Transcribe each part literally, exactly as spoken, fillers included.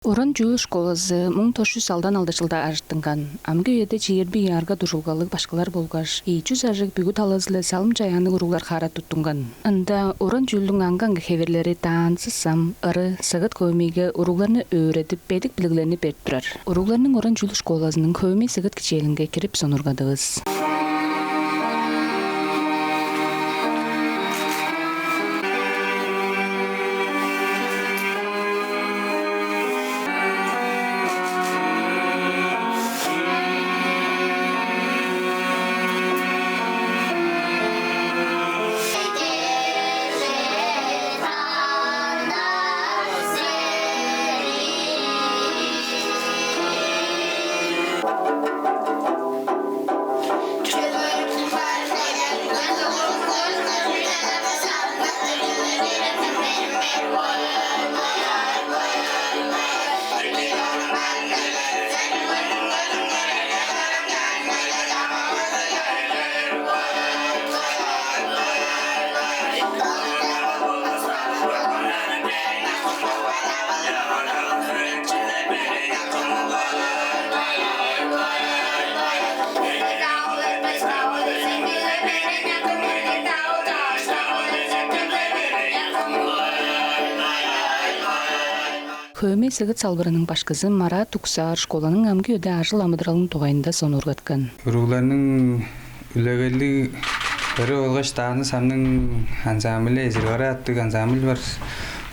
Уран чүүл школазы муң тос чүс алдан алды чылда ажыттынган. Амгы үеде чээрби арга-дуржулгалыг башкылар болгаш ийи чүс ажыг бүгү талазы-биле салым-чаяанныг уруглар хаара туттунган. Ында уран чүүлдүң аңгы-аңгы хевирлери: танцы, сам, ыры, сыгыт, хөөмейге уругларны өөредип, бедик билиглерни берип турар. Уругларның уран чүүл школазының хөөмей-сыгыт кичээлинге кирип сонуургадывыс. Хөөмей-сыгыт салбырының башкызы Марат Уксаар школаның амгы үеде ажыл-амыдыралының дугайында сонуургаткан. Уругларның үлегерлиг ыры болгаш танцы, самның ансамбли, «Эзир-Кара» аттыг ансамбль бар.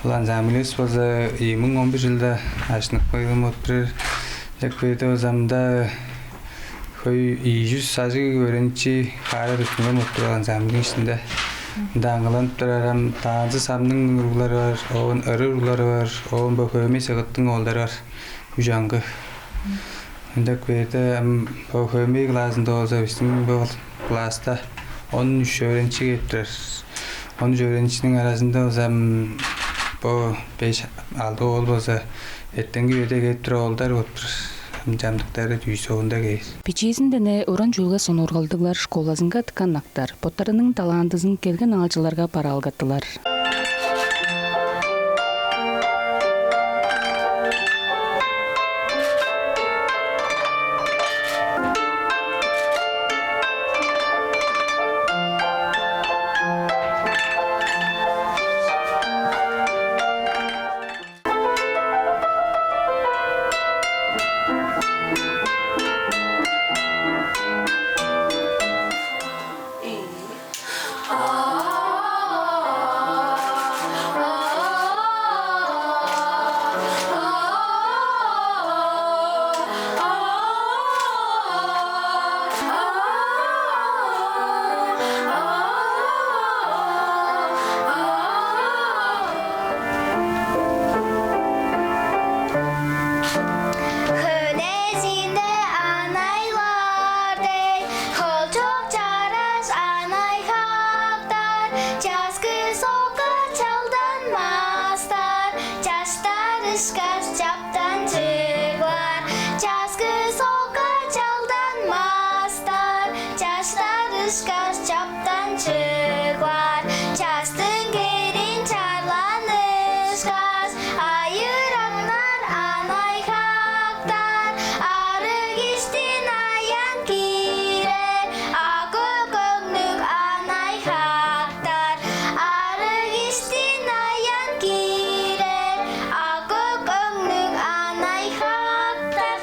Ол ансамбливис болза ийи муң он бир чылда ажыттынып каан болуп турар. Ынчап кээрде болза мында хөй, ийи чүс ажыг өөреникчи хаара туттунган болуп турар ансамбльниң иштинде. Мында аңгыланып турар ам танцы, самның уруглары бар, оон ыры уруглары бар, оон бо хөөмей-сыгыттың оолдары бар, үш аңгы. Ынчап кээрде ам бо хөөмей клазында болза, бистиң бо класста он үш өөреникчи кээп турар. Он үш өөреникчиниң аразында болза ам бо беш-алды оол болза эртенги үеде кээп турар оолдар болуп турар. Ам чамдыктары түйү соонда кээр. Бичиизинден-не уран чүүлге сонуургалдыглар школазынга тыпкан ынактар боттарының талантызын келген аалчыларга бараалгаттылар. Хөнезинде анайлар дег, холчок чараш анай-хаактар, часкы сока чалданмастар, чаштар ышкаш чаптанчыглар, часкы сока чалданмастар, чаштар ышкаш чаптанчыглар, частың кээрин чарланышкаш, айыраңнар, анай-хаактар, арыг иштин аян киирер, ак-көк өңнүг анай-хаактар, арыг иштин аян киирер, ак-көк өңнүг анай-хаактар.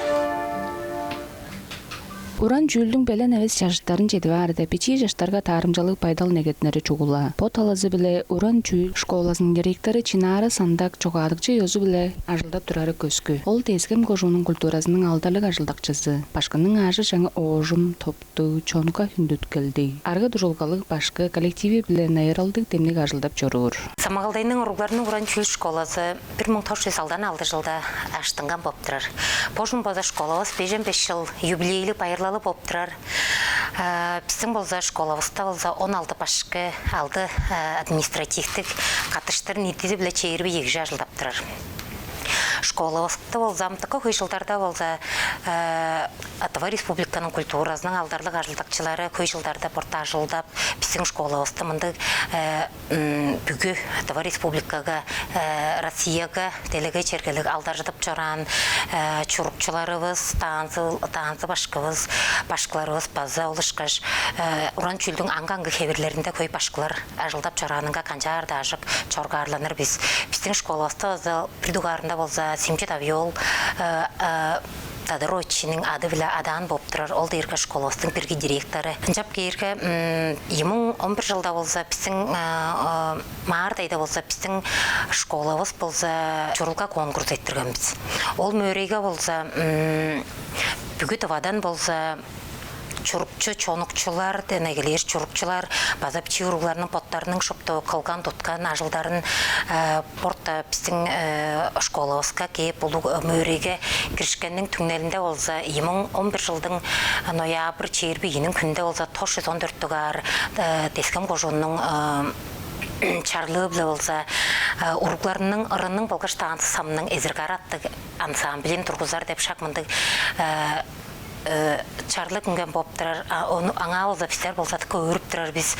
Уран чүүлдүң белен эвес чажыттарын чедип аарда, бичии чаштарга таарымчалыг байдал негеттинери чугула. Бо талазы-биле уран чүүл школазының директору Чинара Сандак чогаадыкчы ёзу-биле ажылдап турары көскү. Ол Тес-Хем кожууннуң культуразының алдарлыг ажылдакчызы, башкының аажы-чаңы оожум, топтуг, чонга хүндүткелдиг, арга-дуржулгалыг башкы, коллективи-биле найыралдыг демниг ажылдап чоруур. Самагалдайның уругларның уран чүүл школазы бир муң тос чүс алдан алды чылда ажыттынган болуп турар. Бо чыл болза школавыс бежен беш чыл юбилейлиг байырлалы болуп турар. Э, бистиң болза школавыста болза он алды башкы, алды, э, административтиг каттыштыр ниитизи-биле чээрби ийи кижи ажылдап турар. Школавыста болза, амдыкка хөй чылдарда болза, э, Тыва Республиканың культуразының алдарлыг ажылдакчылары хөй чылдарда борта ажылдап, бистиң школавысты мындыг, э, м, бүгү Тыва Республикага, э, Россияга делегей чергелиг алдаржыдып чораан, э, чурукчуларывыс, танцы, танцы башкывыс, башкыларывыс база ол ышкаш, э, уран чүүлдүң аңгы-аңгы хевирлеринде хөй башкылар ажылдап чораанынга канчаар-даа ажык чоргаарланыр бис. Бистиң школавыста база бир дугаарында болза Симчит Авиол, э, э, Тодоровичиниң ады-биле адаан болуп турар, ол дээрге школавыстың бирги директору. Ынчап кээрге, м, ийи муң он бир чылда болза бистиң, э, э, маарт айда болза бистиң школавыс болза чурулга конкурс эрттирген бис. Ол мөөрейге болза, м, бүгү Тывадан болза чурукчу, чонукчулар, дене келир чурукчулар база бичии уругларның боттарының шупту кылган-туткан ажылдарын, э, борта бистиң, э, школавыска кээп, улуг, э, мөөрейге киришкенниң түңнелинде болза, ийи муң он бир чылдың ноябрь чээрби ийиниң хүнүнде болза, тос чүс он дөрт дугаар, э, Тес-Хем кожууннуң, э, чарлыы-биле болза, э, уругларның ырының болгаш танцы самның «Эзиргаар» аттыг ансамблин тургузар деп шак мындыг, э, э, чарлык үнген болуп турар. А, ону, аңаа болза бистер болза дыка өөрүп турар бис.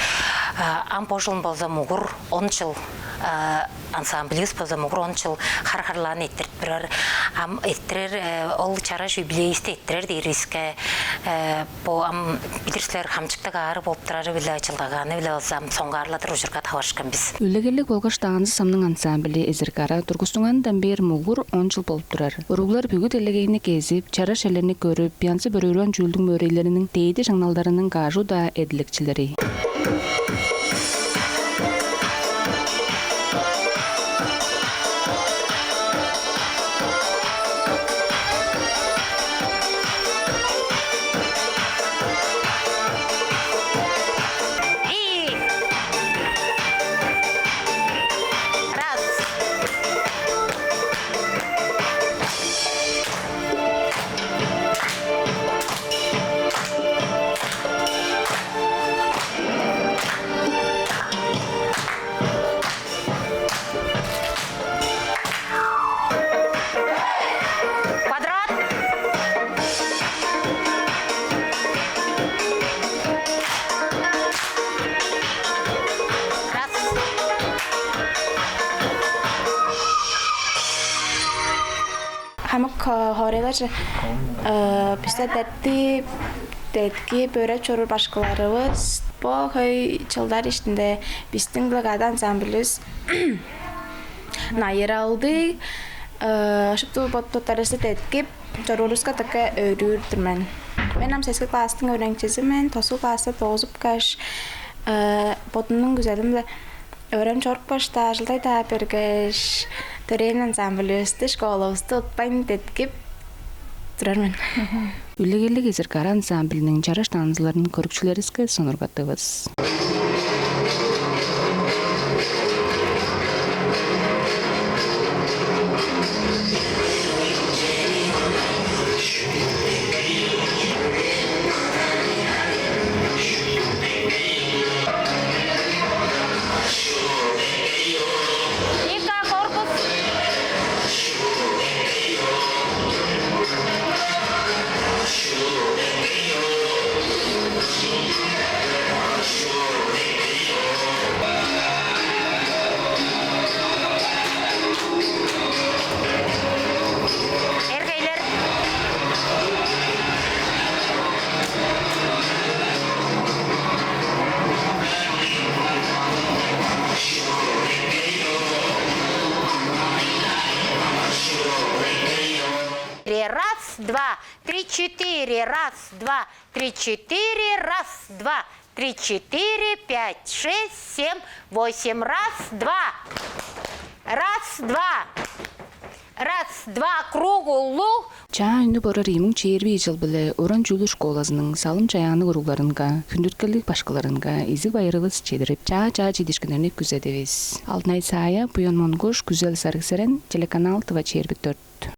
А, ам бо чылын болза мугур он чыл, а, ансамбльывыс болза мугур он чыл хар-харлаан эрттирип турар. Ам эрттирер, э, ол чараш юбилейивисти эрттирер дээривиске, э, бо ам билир силер, хамчыктыг аарыг болуп турары-биле, чылдагааны-биле болза ам соңгаарладыр ужурга таварышкан бис. Үлегерлиг болгаш танцы самның ансамбли «Эзиргаар» тургустунганындан бээр мугур он чыл болуп турар. Уруглар бүгү делегейни кезип, чараш черлерни көрүп, янзы-бүрү уран чүүлдүң мөөрейлериниң дээди шаңналдарының кажуу-даа эдилекчилери. И раз. Квадрат. Раз. Хамык, э, хоорайларже, э, бисте дерти, дерти бөреп чоруур башкыларывыс. Бо хөй чылдар иштинде бистиң-биле кады ансамбльывыс найыралды, э, шупту бот-боттарывысты деткип чоруурувуска дыка өөрүүр-дүр мен. Мен ам сески класстың өөреникчизи мен, тосу класста доозупкаш, э, бодумнуң күзелим-биле өөренип чорупкаш-даа, ажылдай-даа бергеш, төрээн ансамбльывысты, школавысты утпайн деткип турар мен. Үлегерлиг «Эзиргаар» ансамблиниң чараш танцыларын көрүкчүлеривиске сонуургадывыс. Ника, корпус. Эргейлер. Раз, два, три, четыре, раз, два, три, четыре, раз, два, три, четыре, пять, шесть, семь, восемь, раз, два, раз, два, раз, два, круг улуг. Чаа үнүп орар ийи муң чээрби ийи чыл-биле уран чүүлү школазының салым-чаяанныг уругларынга, хүндүткелдиг башкыларынга изиг байырывыс чедирип, чаа-чаа чедиишкиннерни күзедивис. Алтынай Саая, Буян Монгуш, Күзел Сарыг-Серен, телеканал «Тыва чээрби дөрт».